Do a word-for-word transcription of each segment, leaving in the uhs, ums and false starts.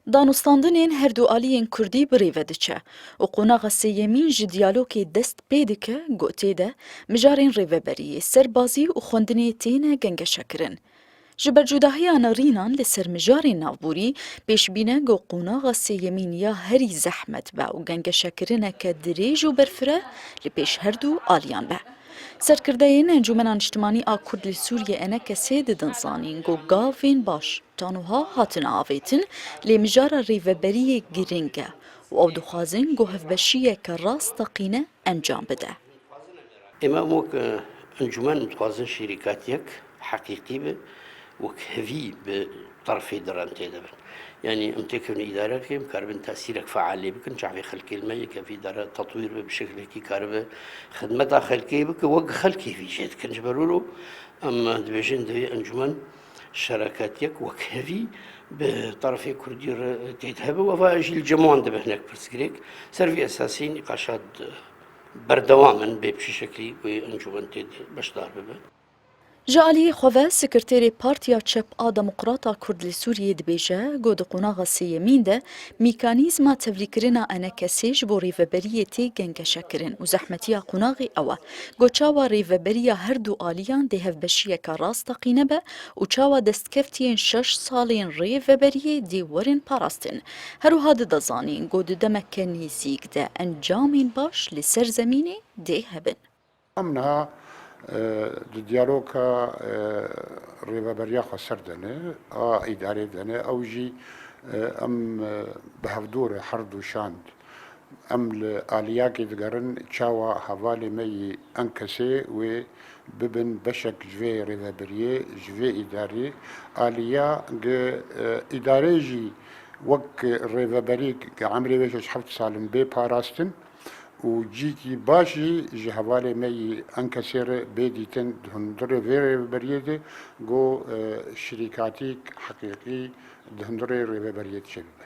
Danûstandinên her du aliyên kurdî bi rê ve diçe û qonaxa sêyemîn ji diyalogê dest pê dike, ku tê de mijarên rêveberiyê, serbazî û xwendinê têne gengeşekirin. Ji ber cudahiya nerînan li ser mijarên navborî, pêşbîn e ku qonaxa sêyemîn ya herî zehmet be û gengeşekirineke dirêj û berfireh li pêş her du aliyan be. Serkirdeyên Encûmena Niştimanî a Kurd li Sûriyê, ENKS'ê, didin zanîn ku gavên baş tanoha hatine avêtin, lê mijara rêveberiyê giring e û ew dixwazin ku hevbeşiyeke rasteqîne encam bide. Ême wek, e, encûmen dixwazin şîrîkatiyek heqîqî be, wek hevî bi terfê diran tê de bin. Yanî em têkevin îdare bikin, em karibin tesîrek feal lê bikin, çavê xelkê li me yek ev îdare tetwîr be, bi şeklekî karibe xidmeta xelkê bike, wek xelkê vî jê dikin. Ji ber wilo em dibêjin divê encûmen şeraketiyek wek hevî bi terfê kurdî re tê de hebe û eva jî li cem wan dibe hinek pirsgirêk. Ser vî esasî nîqaşa di-, berdewam in, bê bi çi şeklî wê encûmen tê de beşdar bibe. Ji aliyê xwe ve, Sekreterê Partiya Çep a Demokrat a Kurd li Sûriyê dibêje ku di qonaxa sêyemîn de mîkanîzma tevlîkirina ENKS'ê ji bo rêveberiyê tê gengeşekirin û zehmetiya qonaxê ew e ku çawa rêveberiya her du aliyan dê hevbeşiyeke rasteqîne be û çawa destkeftiyên şeş salên rêveberiyê dê werin parastin. Her wiha dide zanîn ku di demeke nêzîk de encamên baş li ser zemînê dê hebin. Em niha, e, di diyaloga, e, rêveberiya xweser de ne, a îdarê de ne, ew jî, e, em, e, bi hevdû re her du şand. Em li aliyakê digerin, çawa hevalê me yî ENKS'ê wê bibin beşek ji vê rêveberiyê, ji vê îdarê. Aliya gi, e, îdarê jî wek rêveberî gi emrê wê şeş heft sal in bê parastin û cîkî baş jî ji hevalê me yî ENKS'ê re bê dîtin di hundirê vê rêveberiyê de, ku, e, şirîkatîk heqîqî di hundirê rêveberiyê de çêbibe.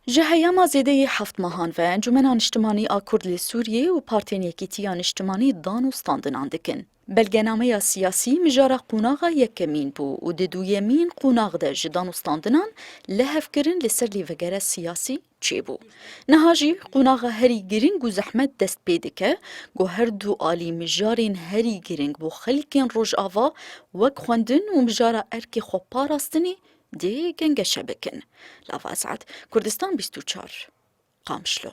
Ji heyama zêdeyî heft mehan ve Encûmena Niştimanî a Kurd li Sûriyê û Partên Yekîtiya Niştimanî danûstandinan dikin. Belgenameya siyasî mijara qonaxa yekemîn bû û di duyemîn qonax de ji danûstandinan lihevkirin li ser lêvegere siyasî çêbû. Niha jî qonaxa herî giring û zehmet dest pê dike ku her du alî mijarên herî giring bo xelkên Rojava wek xwendin û mijara erkê xwe parastinê dê gengeşe bikin. Lava Esad, Kurdistan bîst û çar, Qamişlo.